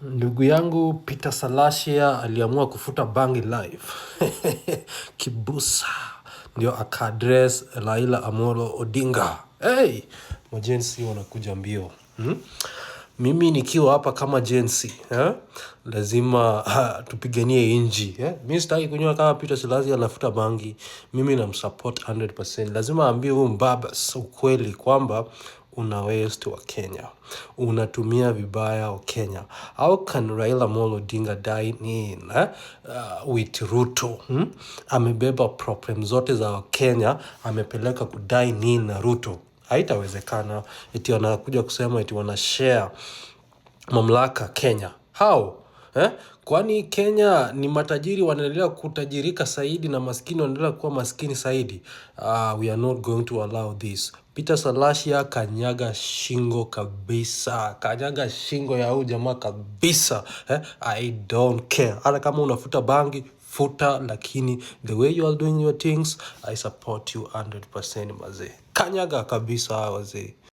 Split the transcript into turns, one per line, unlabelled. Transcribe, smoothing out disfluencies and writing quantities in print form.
Ndugu yangu Peter Salasya aliamua kuvuta bangi live kibusa, ndio akaaddress Raila Amolo Odinga. Hey, ma-Gen Z wanakuja mbio, Mimi nikiwa hapa kama Gen Z, eh? Lazima tupiganie inji, eh? Mi sitaki kunywa kama Peter Salasya anavuta bangi. Mimi namsupport 100%. Lazima aambie huyu mbaba ukweli kwamba una waste Wakenya, unatumia vibaya Wakenya. How can Raila Amolo Odinga dine in, eh, with Ruto, Amebeba problem zote za Wakenya, amepeleka kudine in na Ruto. Haitawezekana. Eti wanakuja kusema eti wana share mamlaka Kenya. How? Eh? Kwani Kenya ni matajiri wanaendelea kutajirika zaidi na maskini wanaendelea kuwa maskini zaidi? We are not going to allow this. Peter Salasya, kanyaga shingo kabisa, kanyaga shingo ya huyu jamaa kabisa, eh? I don't care. Hata kama unavuta bangi, futa, lakini the way you are doing your things, I support you 100%, mazee. Kanyaga kabisa, wazee.